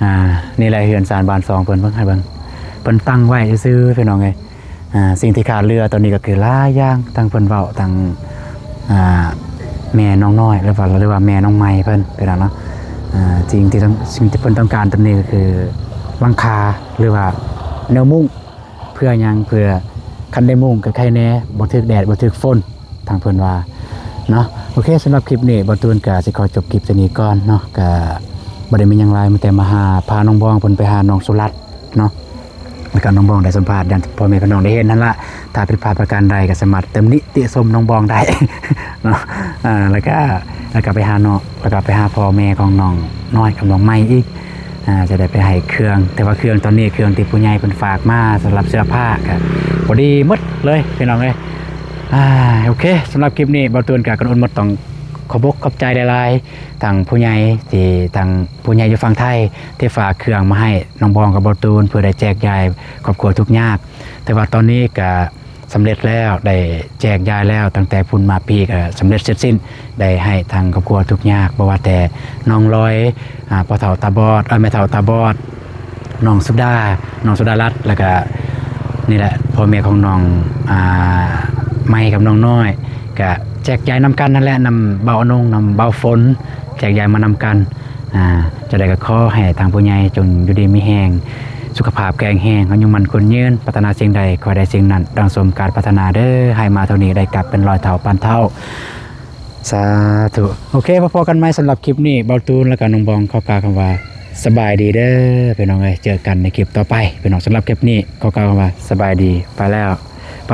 ອ່າ ນີ້ແຫຼະເຮືອນຊານບ້ານຊ່ອງເພິ່ນ ເບິ່ງໃຫ້ເບິ່ງ ເພິ່ນຕັ້ງໄວ້ຊື່ໆ ພີ່ນ້ອງເອີຍ ອ່າ ສິ່ງທີ່ຂາດເຫຼືອຕອນນີ້ກໍຄືຫຼາຍຢ່າງ ທັງເພິ່ນເວົ້າ ທັງ ອ່າ ແມ່ນ້ອງນ້ອຍ ຫຼືວ່າ ຫຼືວ່າແມ່ນ້ອງໃໝ່ເພິ່ນ ພີ່ນ້ອງເນາະ ອ່າ ສິ່ງທີ່ຕ້ອງ ສິ່ງທີ່ເພິ່ນຕ້ອງການຕອນນີ້ກໍຄືຫຼັງຄາ ຫຼືວ່າແນວມຸ້ງ ເພື່ອຫຍັງ? ເພື່ອຄັນໄດ້ມຸ້ງກໍໄຄແດ່ ບໍ່ຖືກແດດ ບໍ່ຖືກຝົນ ທາງເພິ່ນວ່າເນາະ. ໂອເຄ ສຳລັບຄລິບນີ້ ບ່າວຕູນກໍຊິຂໍຈົບຄລິບເທົ່ານີ້ກ່ອນເນາະ. ກໍບໍ່ໄດ້ມີຫຍັງຫຼາຍ ມີແຕ່ມາຫາ ພານ້ອງບອງເພິ່ນໄປຫານ້ອງສຸລັດເນາະ ແລ້ວກໍນ້ອງບອງໄດ້ສຳພາດຢ່າງພໍ່ແມ່ພີ່ນ້ອງໄດ້ເຫັນຫັ້ນລະ. ຖ້າຜິດພາດປະການໃດກໍສາມາດຕຳໜິຕິຊົມນ້ອງບອງໄດ້ເນາະ. ອ່າ ແລ້ວກໍ ແລ້ວກໍໄປຫານ້ອງ ແລ້ວກໍໄປຫາພໍ່ແມ່ຂອງນ້ອງນ້ອຍກັບນ້ອງໃໝ່ອີກ ອ່າ ຈະໄດ້ໄປໃຫ້ເຄື່ອງ ແຕ່ວ່າເຄື່ອງຕອນນີ້ ເຄື່ອງທີ່ຜູ້ໃຫຍ່ເພິ່ນຝາກມາສຳລັບເສື້ອຜ້າກໍພໍດີໝົດເລີຍພີ່ນ້ອງເອີຍ. ອ່າ ໂອເຄ ສຳລັບຄລິບນີ້ ບ່າວຕູນກໍກ່ອນອື່ນໝົດຕ້ອງຂອບອົກຂອບໃຈຫຼາຍໆ ທາງຜູ້ໃຫຍ່ທີ່ ທາງຜູ້ໃຫຍ່ຢູ່ຝັ່ງໄທທີ່ຝາກເຄື່ອງມາໃຫ້ນ້ອງບອງກັບບ່າວຕູນ ເພື່ອໄດ້ແຈກຢາຍຄອບຄົວທຸກຍາກ. ແຕ່ວ່າຕອນນີ້ກໍ ສຳເລັດແລ້ວ ໄດ້ແຈກຢາຍແລ້ວ ຕັ້ງແຕ່ພຸ້ນມາພີ້ກໍສຳເລັດເສັດສິ້ນ ໄດ້ໃຫ້ທາງຄອບຄົວທຸກຍາກ ບໍ່ວ່າແຕ່ນ້ອງລອຍ ອ່າ ພໍ່ເຖົ້າຕາບອດ ເອີ ແມ່ເຖົ້າຕາບອດ ນ້ອງສຸດາ ນ້ອງສຸດາລັດ ແລ້ວກະນີ້ແຫຼະ ພໍ່ແມ່ຂອງນ້ອງ ອ່າ ໃໝ່ກັບນ້ອງນ້ອຍ ກະແຈກຢາຍນຳກັນນັ້ນແຫຼະ ນຳບ່າວອານົງ ນຳບ່າວຝົນ ແຈກຢາຍມານຳກັນ. ອ່າ ຈັ່ງໃດກໍຂໍໃຫ້ທາງຜູ້ໃຫຍ່ຈົ່ງຢູ່ດີມີແຮງ ສຸຂະພາບແຂງແຮງ ອາຍຸໝັ້ນຂວັນຍືນ ປາດຖະໜາສິ່ງໃດຂໍໃຫ້ໄດ້ສິ່ງນັ້ນ ດັ່ງສົມການປາດຖະໜາເດີ. ໃຫ້ມາເທົ່ານີ້ໄດ້ກັບເປັນຮ້ອຍເທົ່າພັນເທົ່າ ສາທຸ. ໂອເຄ ພໍ້ກັນໃໝ່ ສຳລັບຄລິບນີ້ ບ່າວຕູນ ແລ້ວກໍນ້ອງບອງ ຂໍກ່າວຄຳວ່າ ສະບາຍດີເດີພີ່ນ້ອງເອີຍ. ເຈີກັນໃນຄລິບຕໍ່ໄປພີ່ນ້ອງ. ສຳລັບຄລິບນີ້ ຂໍກ່າວຄຳວ່າ ສະບາຍດີ ໄປແລ້ວ ໄປ.